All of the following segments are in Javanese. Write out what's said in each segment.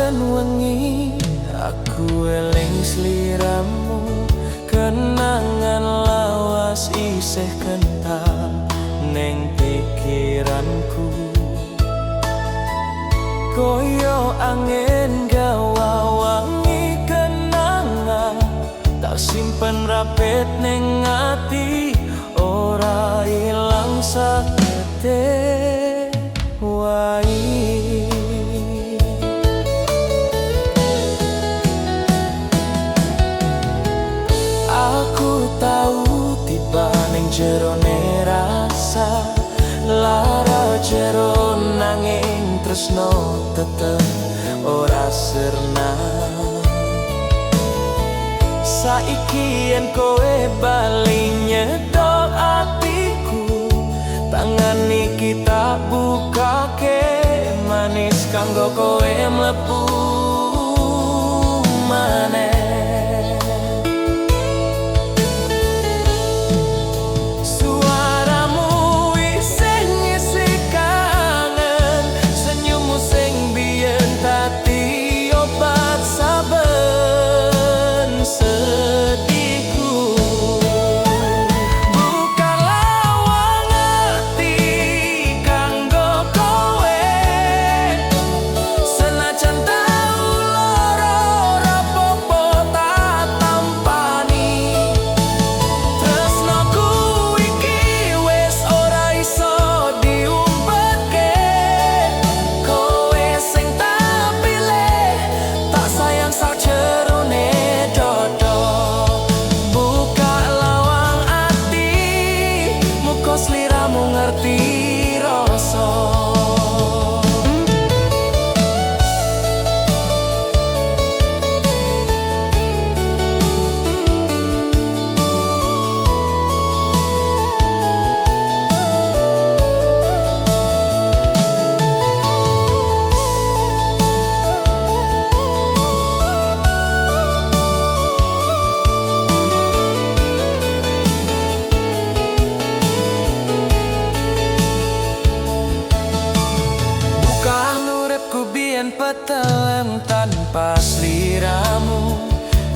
Saben wengi aku eling sliramu, kenangan lawas isih kental neng pikiranku. Koyo angin gawa wangi kenangan, tak simpen rapet neng ati, ora ilang sakete wae. Aku tau tiba ning jerone rasa lara jero, nanging tresno tetep ora sirna. Saiki yen kowe bali nyedok atiku, tangan iki tak bukake manis kanggo kowe mlebu maneh. Petelem tanpa sliramu,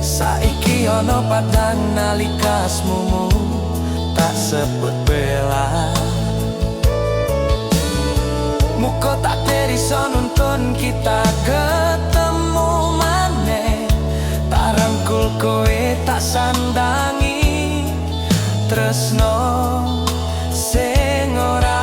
saiki ono padang nalika asmumu tak sebut bela. Muko tak iso nuntun kita ketemu maneh, tak rangkul kowe tak sandangi tresno sing ora.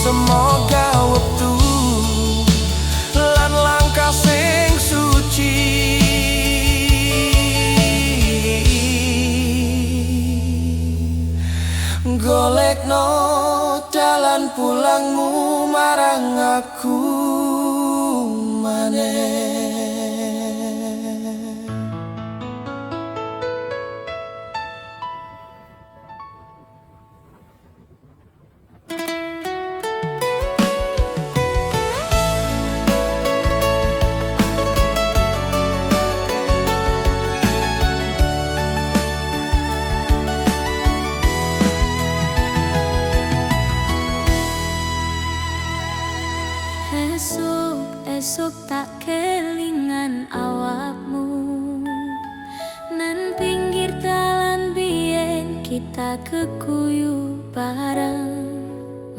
Semoga wektu lan langkah sing suci golekno dalan pulangmu marang aku maneh.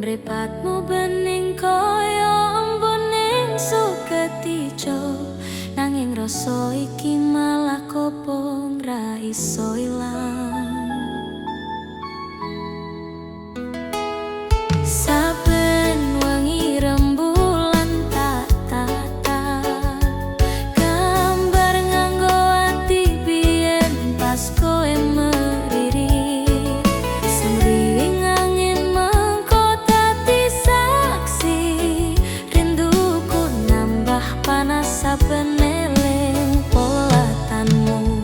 Mripatmu bening kaya embun ning suket ijo, nanging rasa iki malah kobong ra iso ilang. Saben wengi rembulan tak tatap, gambar nganggo ati biyen pas kowe meririt. Semriwing angin mengko dadi saksi, rinduku nambah panas saben eling polatanmu.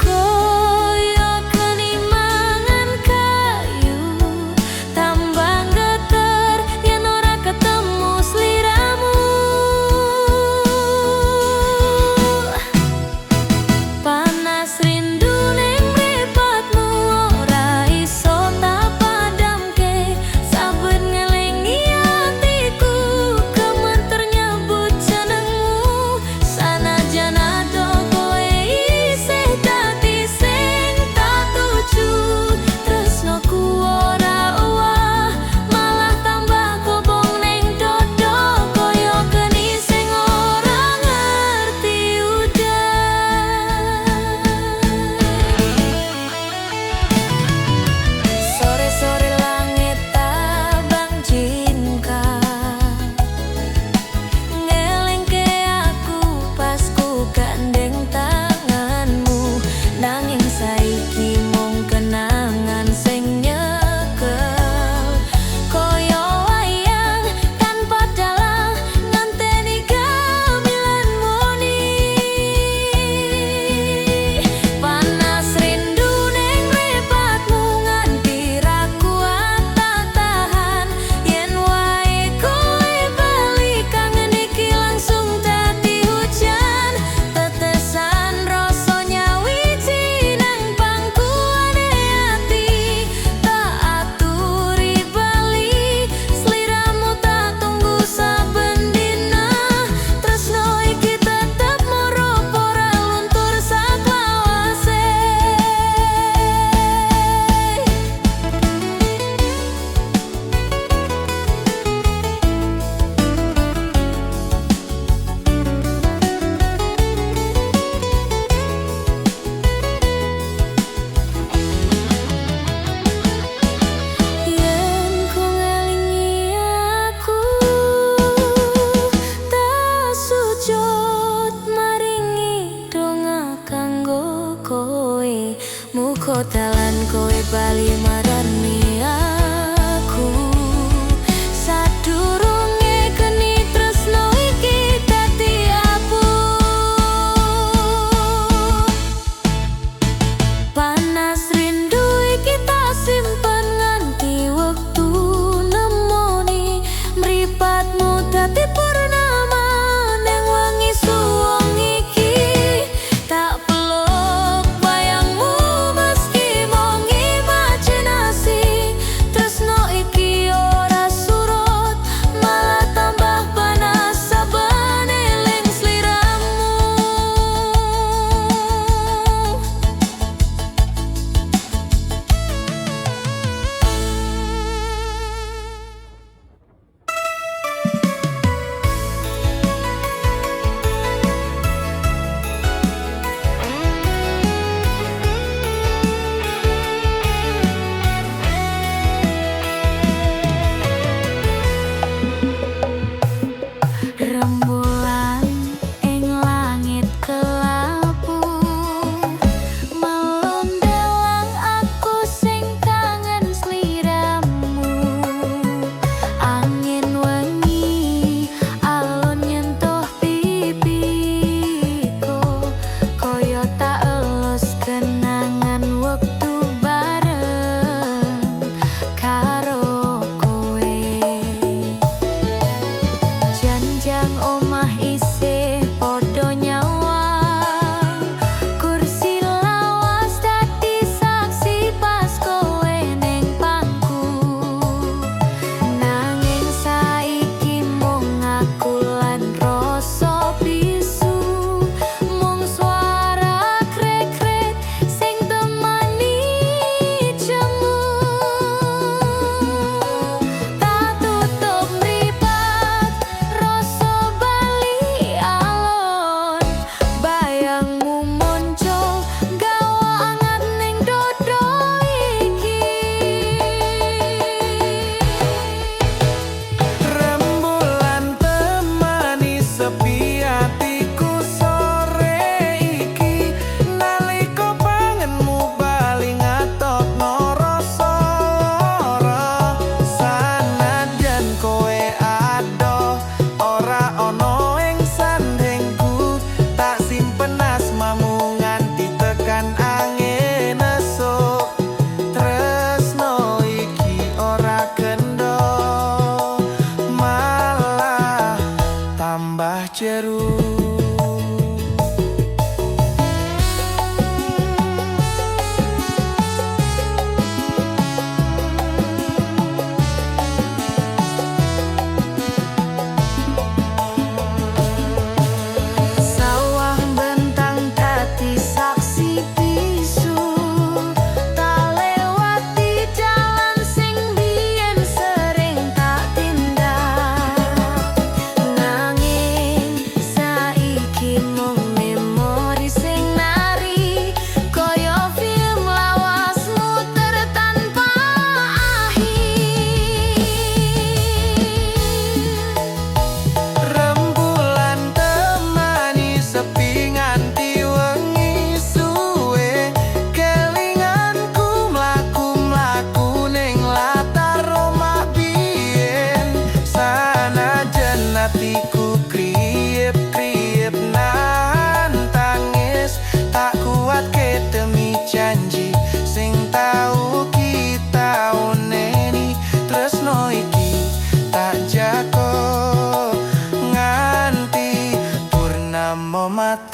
Koyo geni mangan kayu, tambah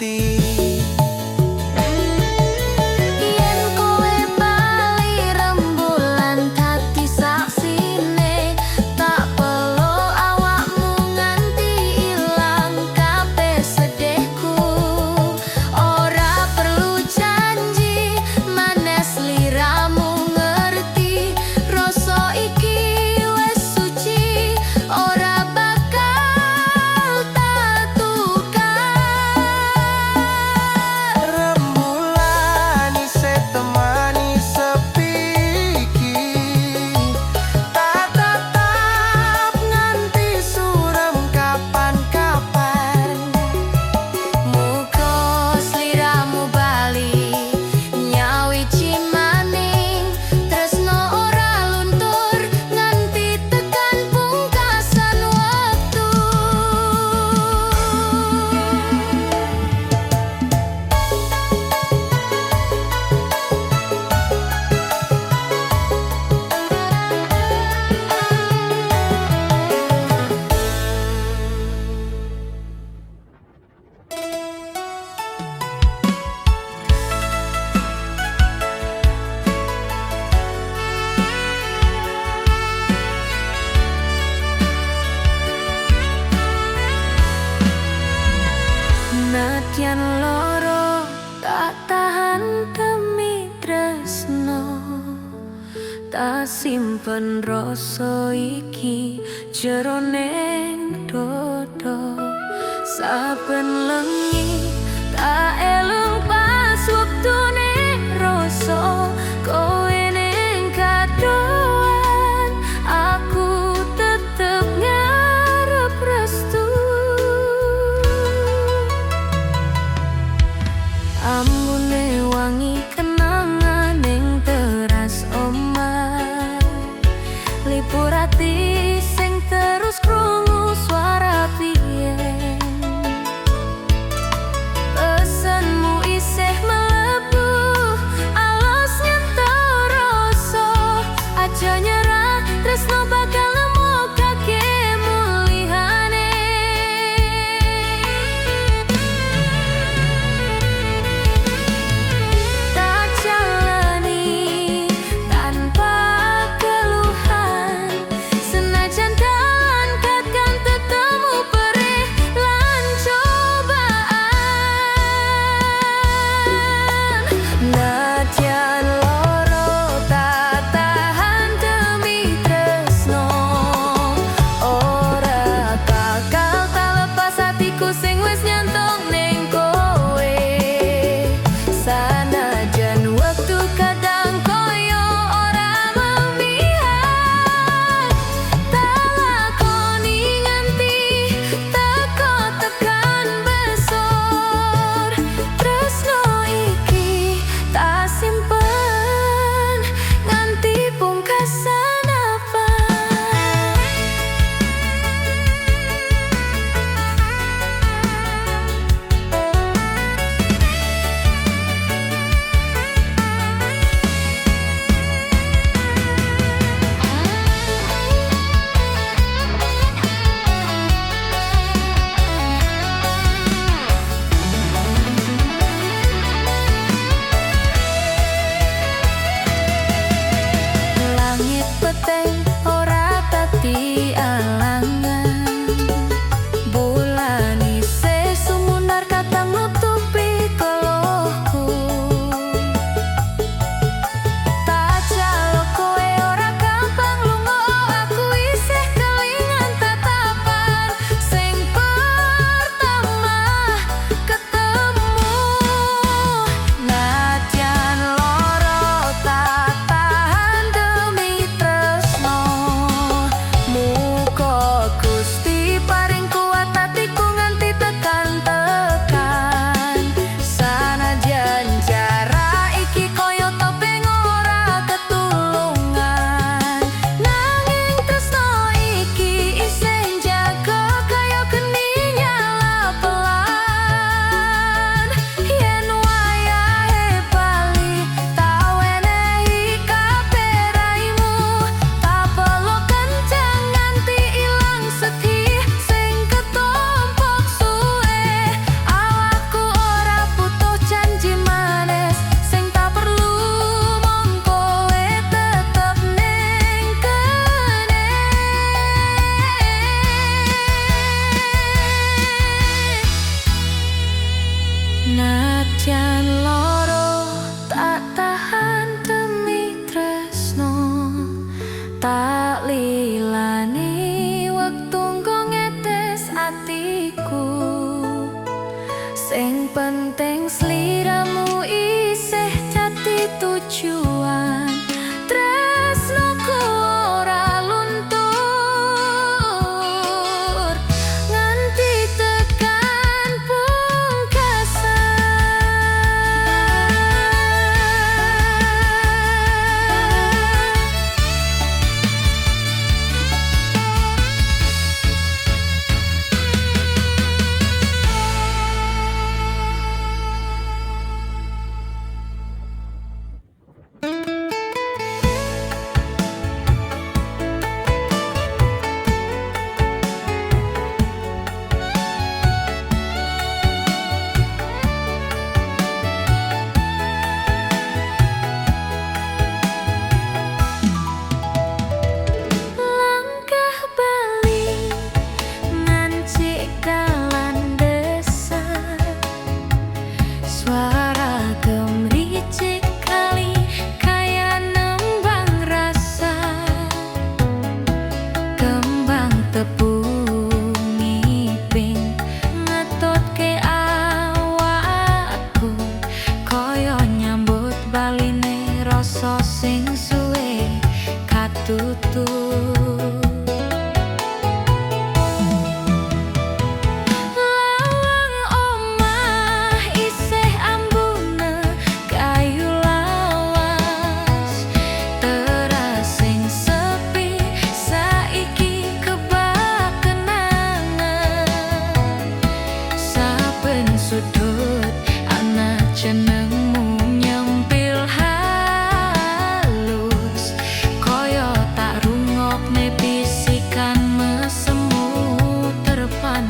ati. Yen kowe bali rembulan dadi saksine, tak peluk awakmu nganti ilang kabeh sedihku. Ora perlu janji maneh, sliramu ngerti rasa iki wis suci, ora bakal tak tukar. Rembulan isih temani sepi iki, tak tatap nganti suram kapan-kapan. Muga sliramu bali nyawiji maning, tresno ora luntur nganti tekan pungkasan wektu. Nadyan loro tak tahan demi tresno, tak simpen rasa iki jero ning dodo. Saben lengi tak elung pas wektune rasa kowe ning kadoan, aku tetep ngarep restu. Ambune wangi kenangan ning teras omah, lipur ati sing terus krungu suara biyen. Pesenmu isih mlebu alos nyentuh rasa, aja nyerah tresno bakal nemokake mulihane. Tak jalani tanpa keluhan, senajan dalan kadang tetemu perih, Tak lilani wektu nggo ngetes atiku. Sing penting sliramu isih dadi tujuan. Tresnoku ora luntur nganti tekan pungkasan. Langkah bali ngancik dalan desa. Suara gemericik kali kaya nembang rasa. Kembang tebu ngiping ngetutke awakku, kaya nyambut baline rasa sing suwe katutup. Lawang omah isih ambune kayu lawas. Teras sing sepi saiki kebak kenangan. Saben sudut ana jenengmu nyempil halus, kaya tak rungokne bisikan mesemu terpancar.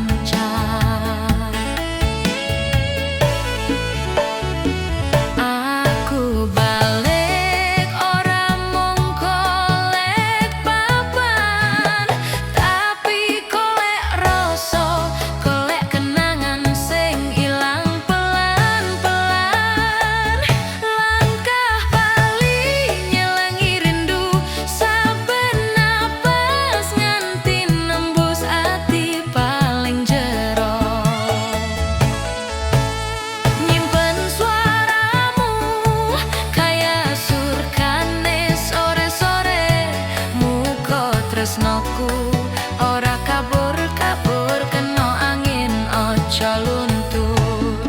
Aku balik ora mung golek papan, tapi golek rasa, golek kenangan sing ilang pelan-pelan. Langkah bali nyelengi rindu, saben napas nganti nembus ati paling jero. Nyimpen suaramu kaya surkane sore-sore. Muga tresnoku ora kabur-kabur kena angin, aja luntur.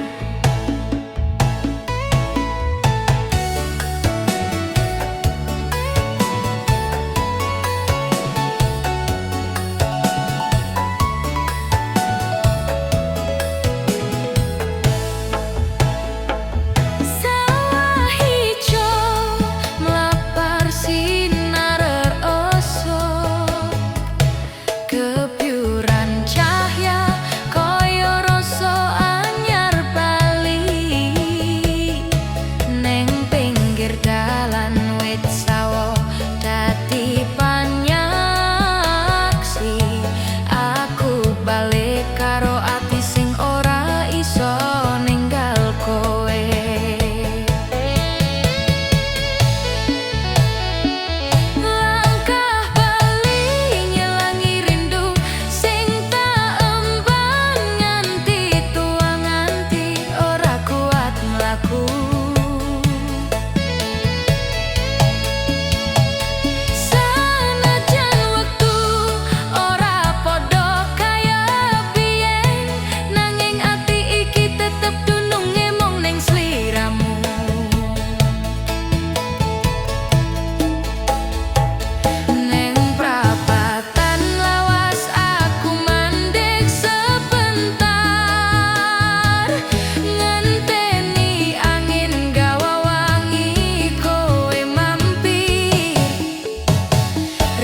Sawah ijo mlapar sinar esuk, kebyuran cahya kaya rasa anyar bali. Neng pinggir dalan wit sawo dadi panyaksi. Aku balik karo ati sing ora iso ninggal kowe. Langkah bali nyelangi rindu sing tak emban nganti tua, nganti ora kuat mlaku. Sanajan wektu ora padha kaya biyen, nanging ati iki tetep dununge mung ning sliramu. Neng prapatan lawas aku mandek sebentar, ngenteni angin gawa wangi kowe mampir.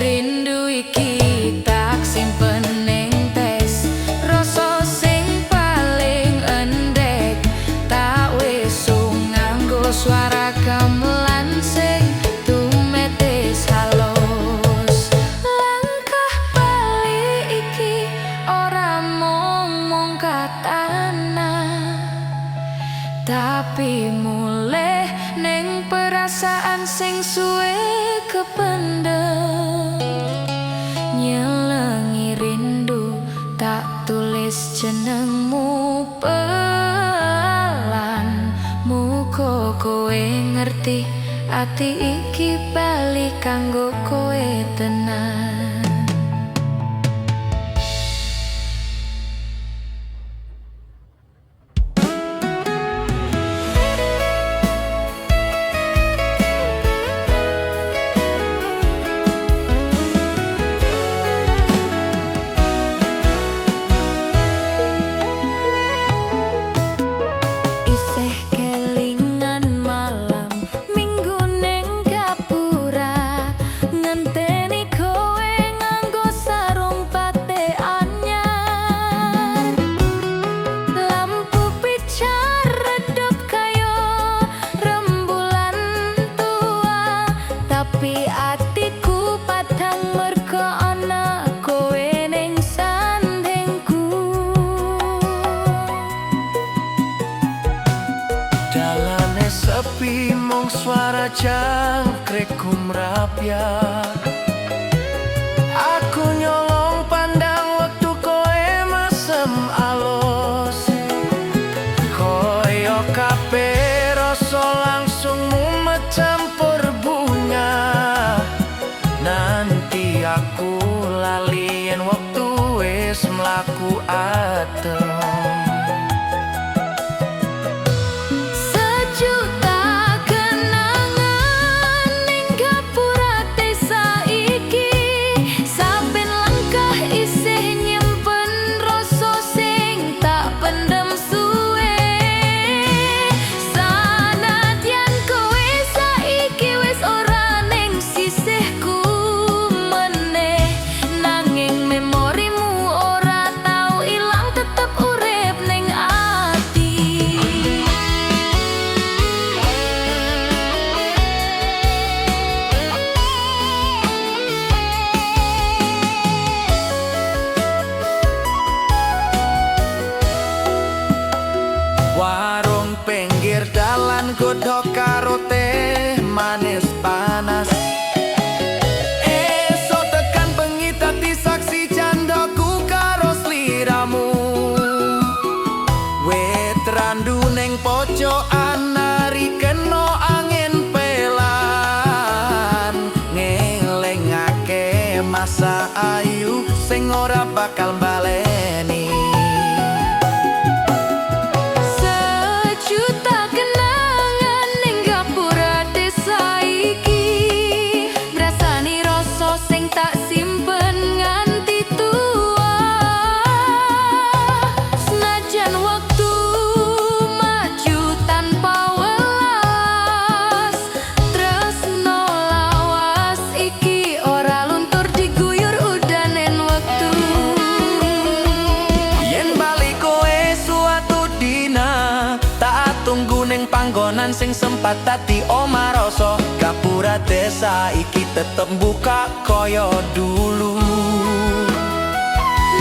Rindu iki tak simpen ning tes, rasa sing paling endek. Tak wesung nganggo suara gamelan sing tumetes halus. Langkah bali iki ora mung mungkat tanah, tapi mulih ning perasaan sing suwe kependem. Ati iki bali kanggo kowe tenan. Isih kelingan malam Minggu neng gapura, ngenteni kowe nganggo sarung batik anyar. Lampu pijar redup kaya rembulan tua, tapi atiku padang mergo ana kowe ning sandingku. Dalane sepi, mung suara jangkrik gumrapyak. Aku nyolong pandang wektu kowe mesem alus. Koyo kabeh rasa langsung mumet campur bunga. Nanti aku lali yen wektu wis mlaku adem. Sejuta kenangan ning gapura desa iki, saben langkah isih nyimpen rasa sing tak pendem suwe. Sanadyan kowe saiki wis ora ning sisihku meneh, nanging memorimu ora tau ilang, tetep urip ning ati. Warung pinggir dalan, godhog karo teh manis panas. Esuk tekan bengi dadi saksi candaku karo sliramu. Wit randu ning pojokan nari kena angin pelan, ngelingake masa ayu sing ora bakal baleni. Sejuta kenangan ning gapura desa iki, ngrasani rasa sing tak simpen nganti tua. Senajan wektu maju tanpa welas, tresno lawas iki ora luntur diguyur udanen wektu. Yen bali kowe suatu dina, tak tunggu ning panggonan sing sempat dadi omah rasa. Gapura desa iki tetep buka koyo dulu.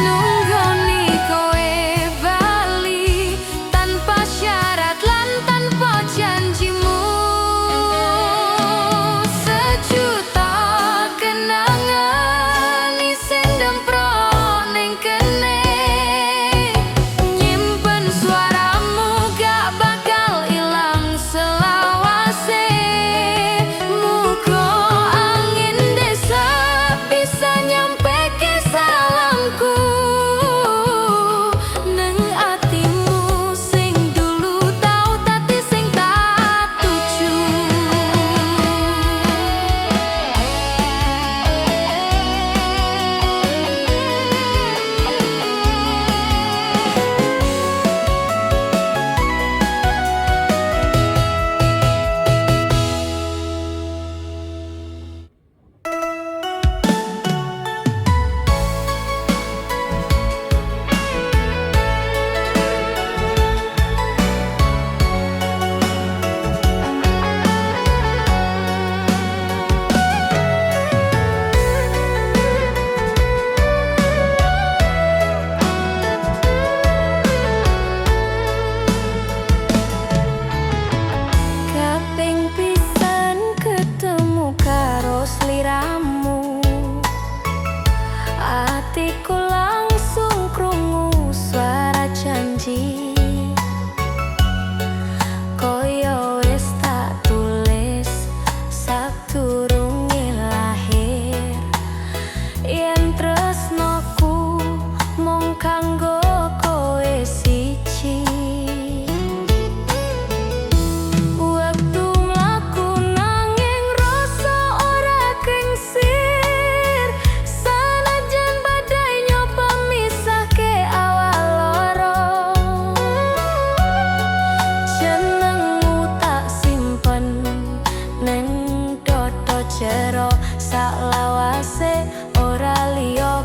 Nunggoni kowe bali tanpa syarat lan tanpa janjimu. Sejuta kenangan isih ndemprok ning kene, nyimpen suaramu gak bakal ilang selawase. Muga angin desa bisa. Yen tresnoku mung kanggo kowe siji. Wektu mlaku nanging rasa ora kingsir. Sanajan badai nyoba misahke awak loro, jenengmu tak simpen neng dodo jero. Saklawase ora liya.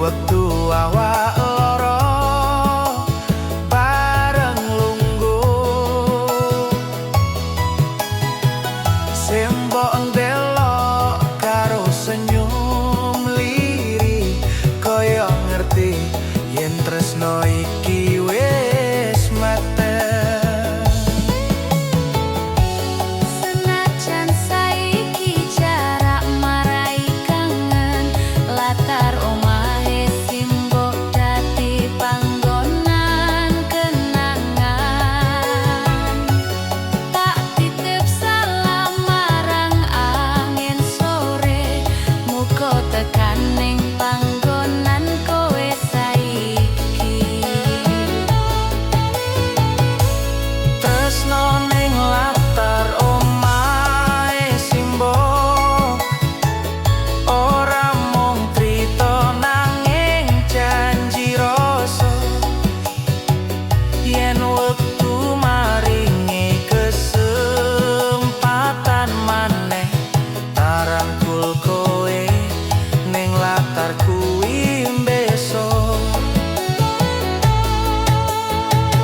Wektu awak loro bareng lungguh, simbok ndelok karo senyum lirih, kaya ngerti yen tresno iki wis mateng. Senajan saiki jarak marai kangen, latar omahe simbok dadi panggonan kenangan. Tak titip salam marang angin sore, muga tekan ning panggonan kowe saiki. Tresno ning latar omahe simbok ora mung crita nanging janji rasa, yen wektu maringi kesempatan maneh, tak rangkul kowe ning latar kuwi besok.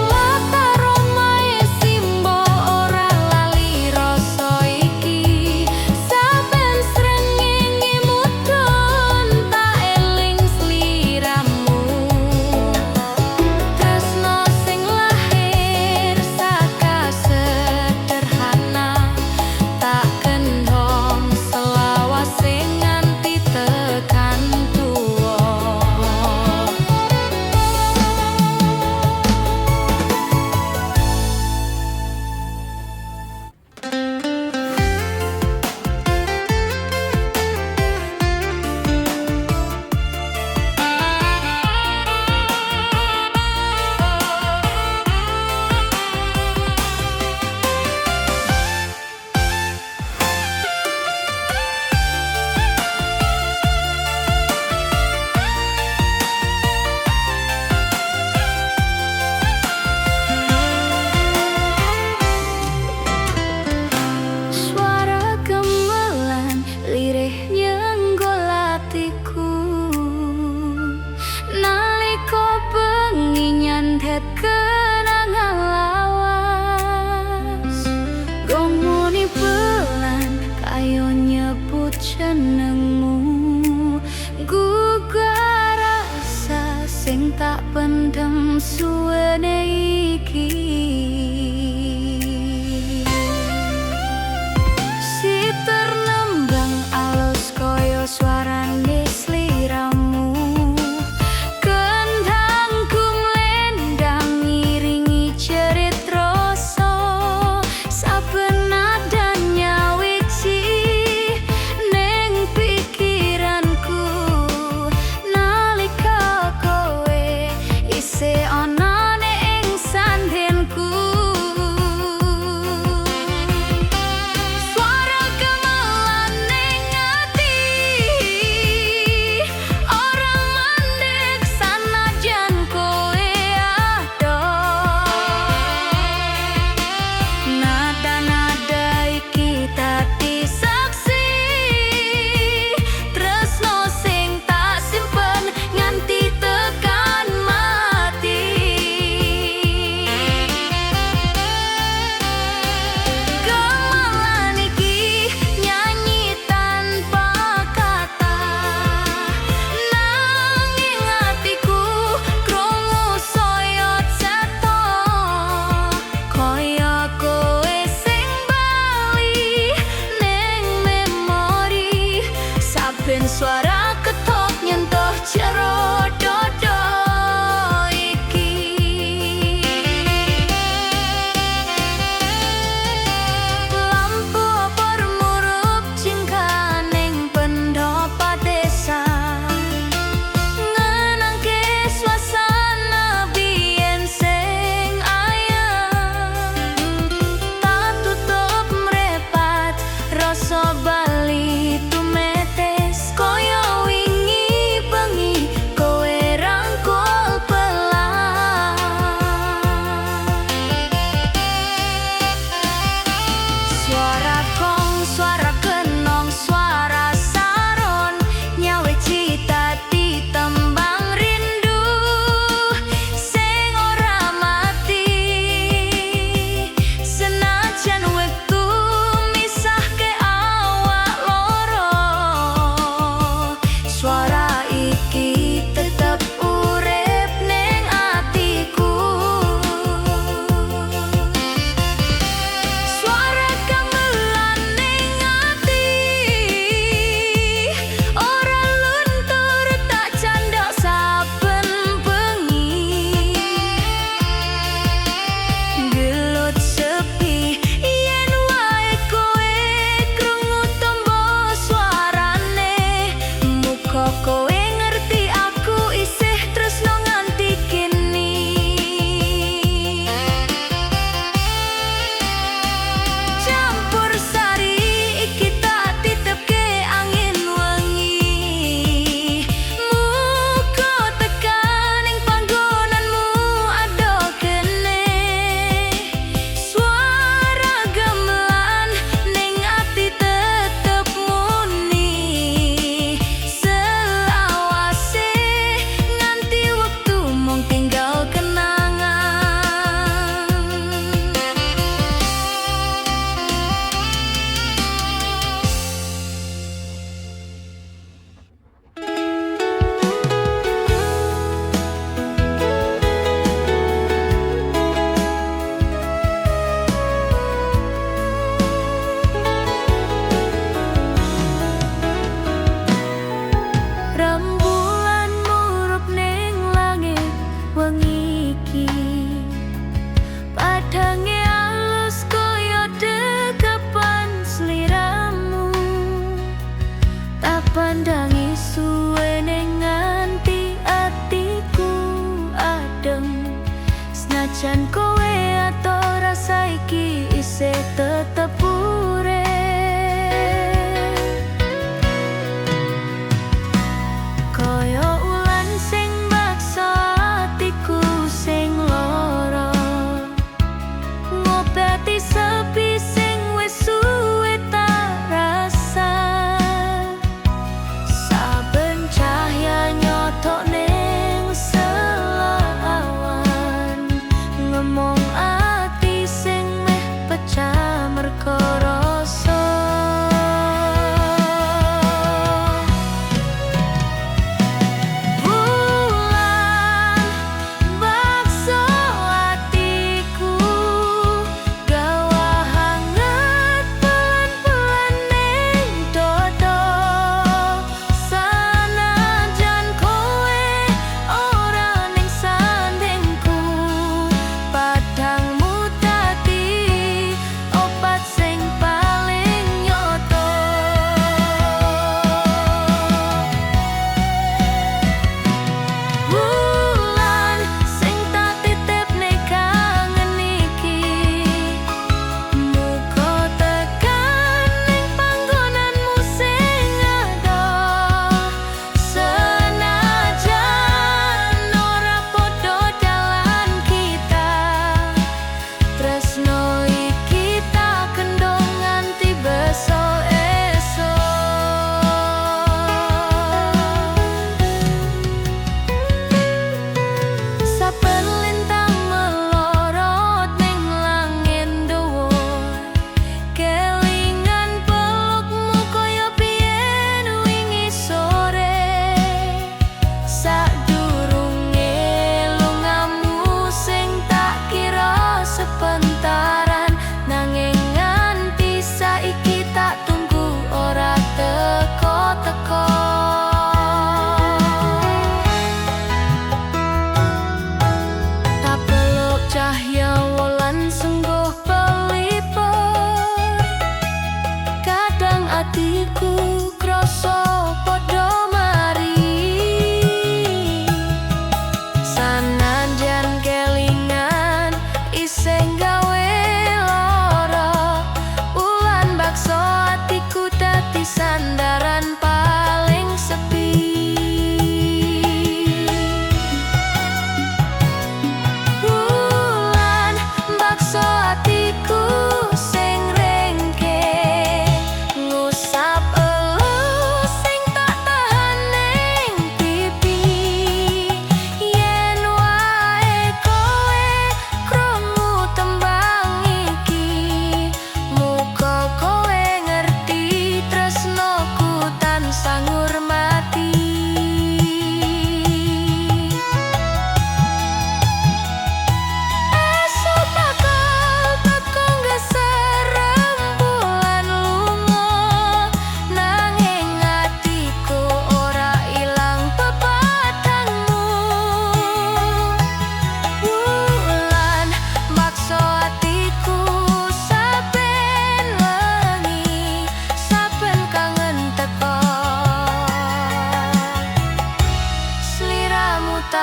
Latar omahe simbok ora lali rasa iki. Saben srengenge mudhun tak eling sliramu. Tresno sing lahir saka sederhana, tak kendhong selawase nganti tekan tuwa. Suara gamelan lirih nyenggol atiku nalika bengi nyandet kenangan lawas. Gong muni pelan kaya nyebut jenengmu, gugah rasa sing tak pendem suwene iki. Siter nembang alus kaya suarane sliramu, kendang kumlendang ngiringi jerit rasa. Saben nada nyawiji ning pikiranku nalika kowe isih ana ning sandingku.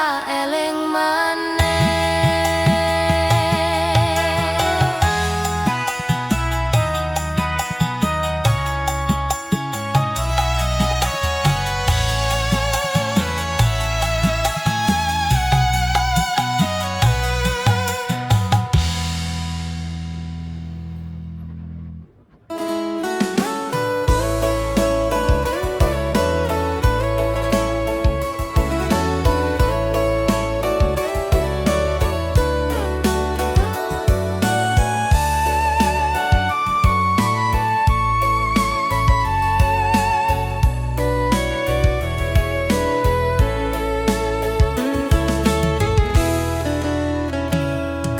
eling maneh.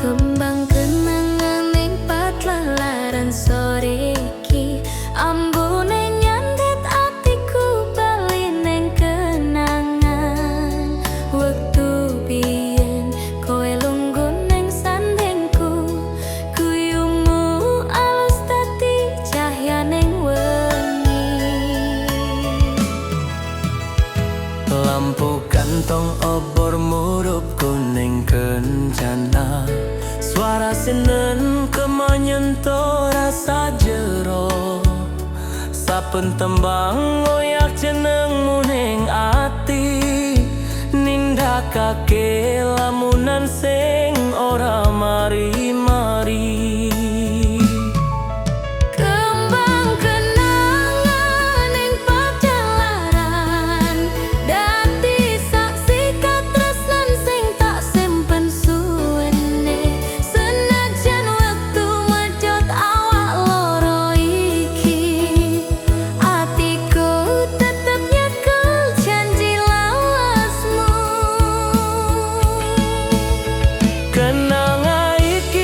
Kembang kenangan ning patlelaran sore iki, ambune nyandet atiku bali ning kenangan. Wektu biyen kowe lungguh ning sandingku, guyumu alus dadi cahyaning wengi. Lampu kantong obor murup kuning kencana. Suara sinen kemanyentuh rasa jero. Saben tembang ngoyak jenengmu ning ati, nindakake lamunan sing ora mari-mari. Kembang kenangan ning pajalaran dadi saksi katresnan sing tak simpen suwene. Senajan wektu medhot awak loro iki, atiku tetep nyekel janji lawasmu. Kenangan iki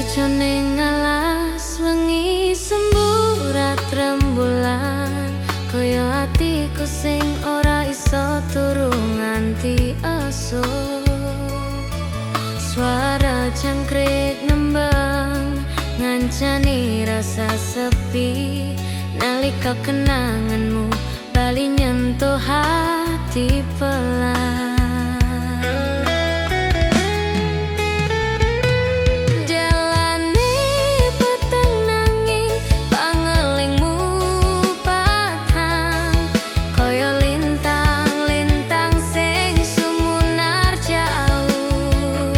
Ijo ning alas wengi semburat rembulan, kaya atiku sing ora iso turu nganti esuk. Suara jangkrik nembang ngancani rasa sepi, nalika kenanganmu bali nyentuh hati pelan. Jalane peteng nanging pangelingmu padhang, kaya lintang-lintang sing sumunar jauh.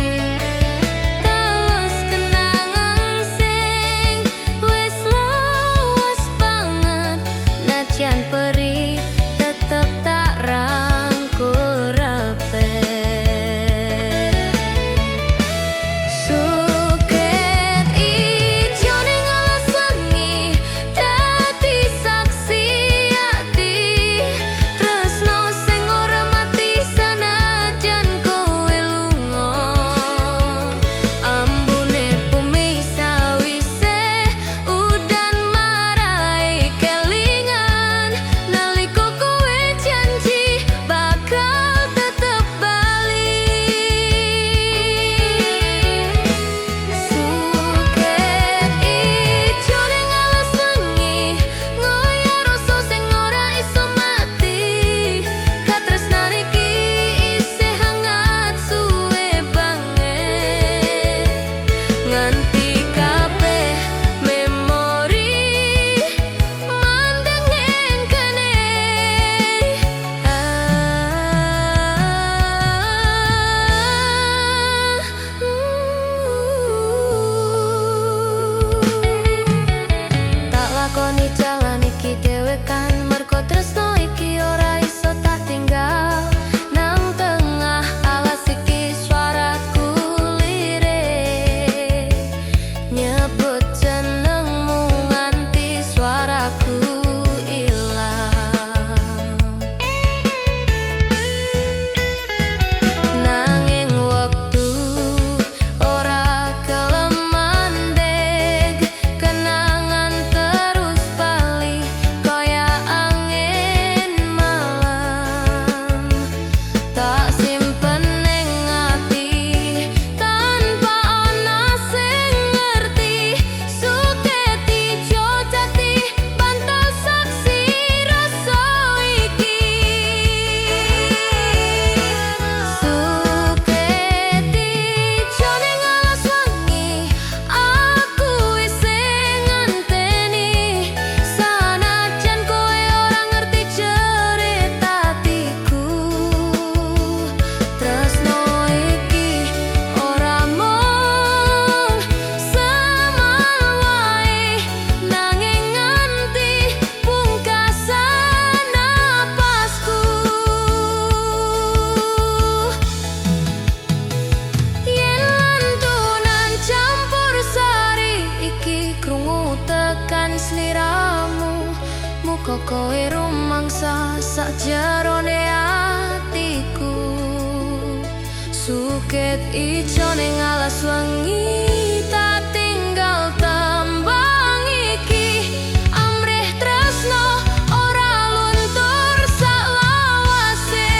Terus kenangan sing wis lawas banget, najan perih tetep tak rangkul rapet. Suket ijo ning alas wengi dadi saksi ati, tresno sing ora mati sanajan kowe lunga. Ambune bumi sawise udan marai kelingan, nalika kowe janji bakal tetep bali. Suket ijo ning alas wengi ngoyak rasa sing ora iso mati, katresnan iki isih hangat suwe banget, nganti kabeh memori mandeng ning kene. Ah, Tak lakoni jalan iki dhewekan, mergo tresno iki ora iso tak tinggal. Nang tengah alas iki suaraku lirik, nyebut jenengmu nganti suaraku ilang. Nanging wektu ora gelem mandeg, kenangan terus bali kaya angin malam. Tak simpen ning ati tanpa ana sing ngerti. Suket ijo dadi bantal saksi rasa iki. Suket ijo ning alas wengi aku isih ngenteni, sanajan kowe ora ngerti cerita atiku. Tresno iki ora mung semal wae, nanging nganti pungkasan napasku. Yen lantunan campur sari iki krungu tekan sliramu, muga kowe rumangsa sakjerone atiku. Suket ijo ning alas wengi tak tinggal tembang iki, amrih tresno ora luntur saklawase.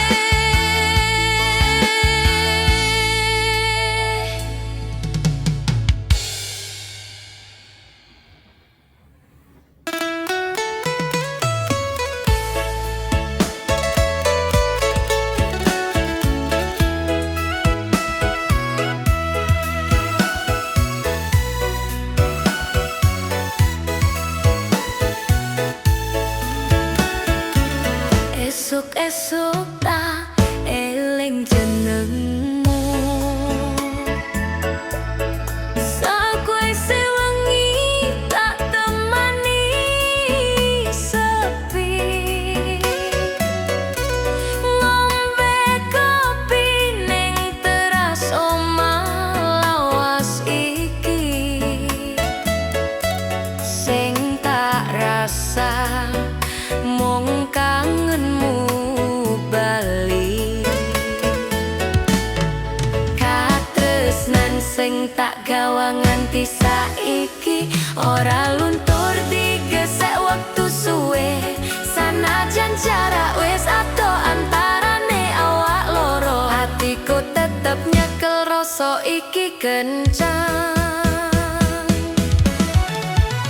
nganti saiki, ora luntur digesek wektu suwe. Sanajan jarak wis adoh antarane awak loro, hatiku tetep nyekel rasa iki kencang.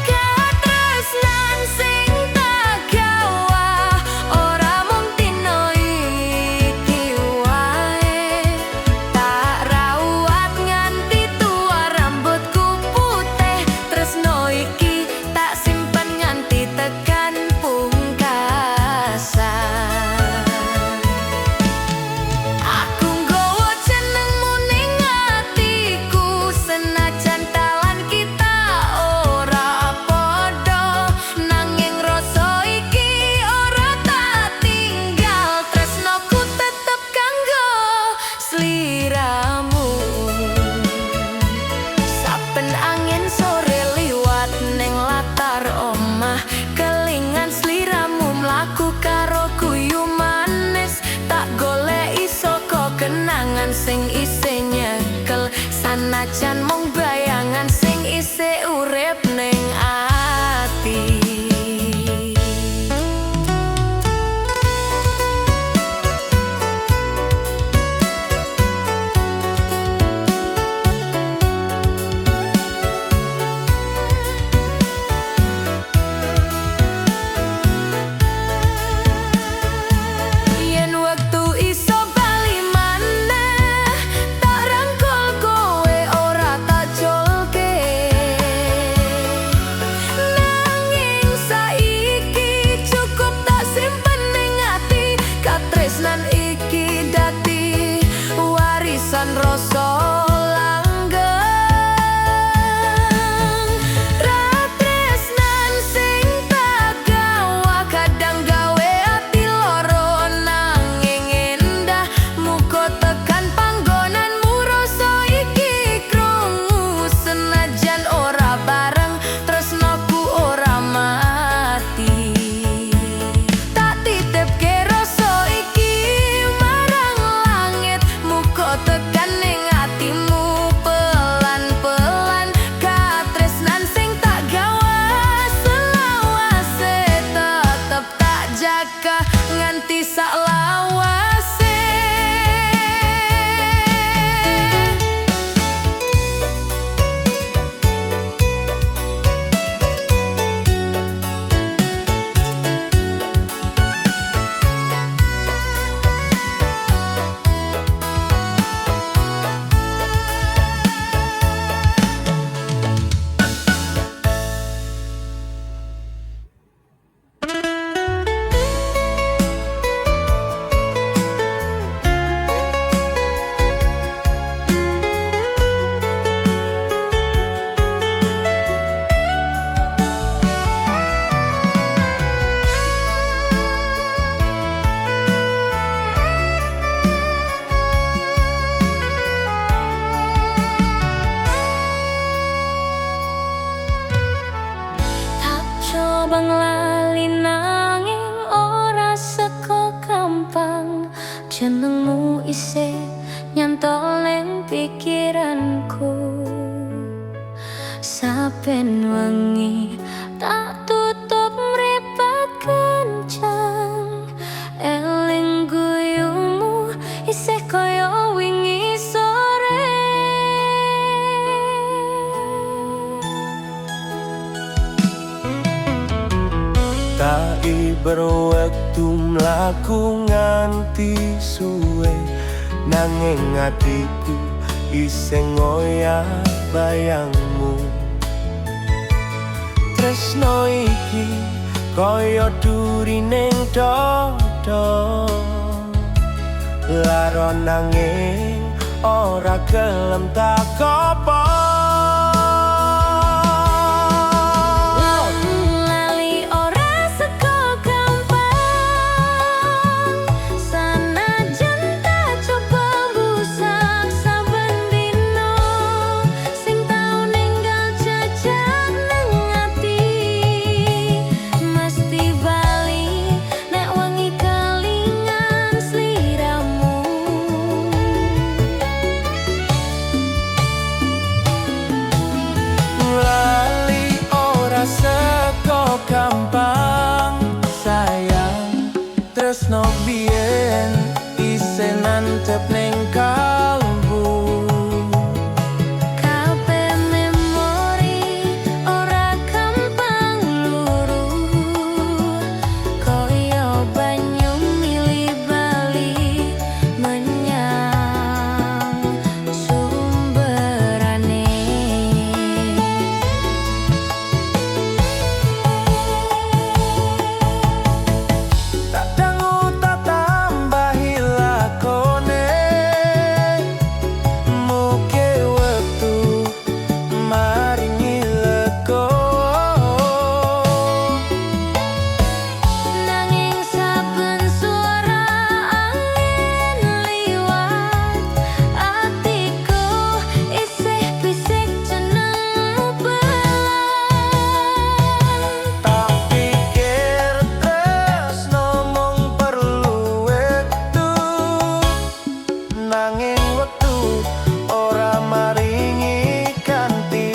Katresnan sing tak gawa ora mung dina iki wae, tak rawat nganti tua rambutku putih. Tresno iki tak simpen nganti tekan pungkasan. Aku nggawa jenengmu ning atiku, senajan dalan kita ora padha, nanging rasa iki ora tak tinggal. Tresnoku tetep kanggo sliramu. Saben angin sore liwat ning latar omah, kelingan sliramu mlaku karo guyu manis. Tak goleki saka kenangan sing isih nyekel, sanajan mung bayangan sing isih urip ning ati. Yen wektu iso bali maneh, tak rangkul kowe ora tak culke. Nanging saiki cukup tak simpen ning ati, katresnan iki dadi warisan rasa langgeng. Katresnan sing tak gawa kadang gawe ati loro nanging endah. Muga tekan panggonanmu rasa iki krungu, senajan ora bareng tresnoku ora mati. Tak titipke rasa iki marang langit, muga tekan ning atimu pelan-pelan. Katresnan sing tak gawa selawase tetep tak jaga nganti saklawase. Tak coba nglali nanging ora seko gampang, jenengmu isih nyantol ning pikiranku. Saben wengi tak tutup mripat kencang, eling guyumu isih kaya wingi sore. Tak iber wektu mlaku nganti suwe, nanging atiku isih ngoyak bayangmu. Tresno iki kaya duri ning dada, lara nanging ora gelem tak kopong. Lali ora seko gampang, sanajan tak coba mbusak saben dina, sing tau ninggal jejak ning ati mesti bali nek wengi kelingan sliramu. Tresno biyen isih nantep ning kalbu. Kabeh memori ora gampang luru, kaya banyu mili bali menyang sumberane. Tak dangu tak tambahi lakone. Mugi wektu maringi legowo. Nanging saben suara angin liwat, atiku isih bisik jenengmu pelan. Tak pikir tresno mung perlu wektu, nanging wektu ora maringi ganti.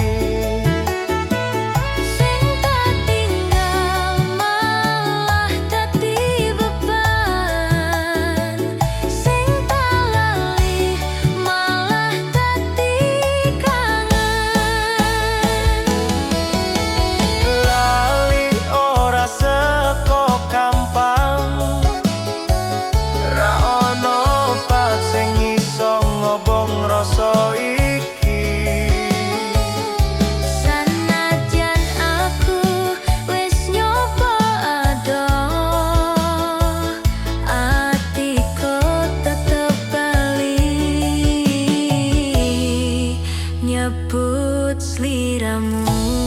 Sing tak tinggal malah dadi beban, sing tak lali malah dadi kangen. Lali ora seko gampang. Ra ono obat sing iso ngobong rasa iki. Sanajan aku wis nyoba adoh, atiku tetep bali nyebut sliramu.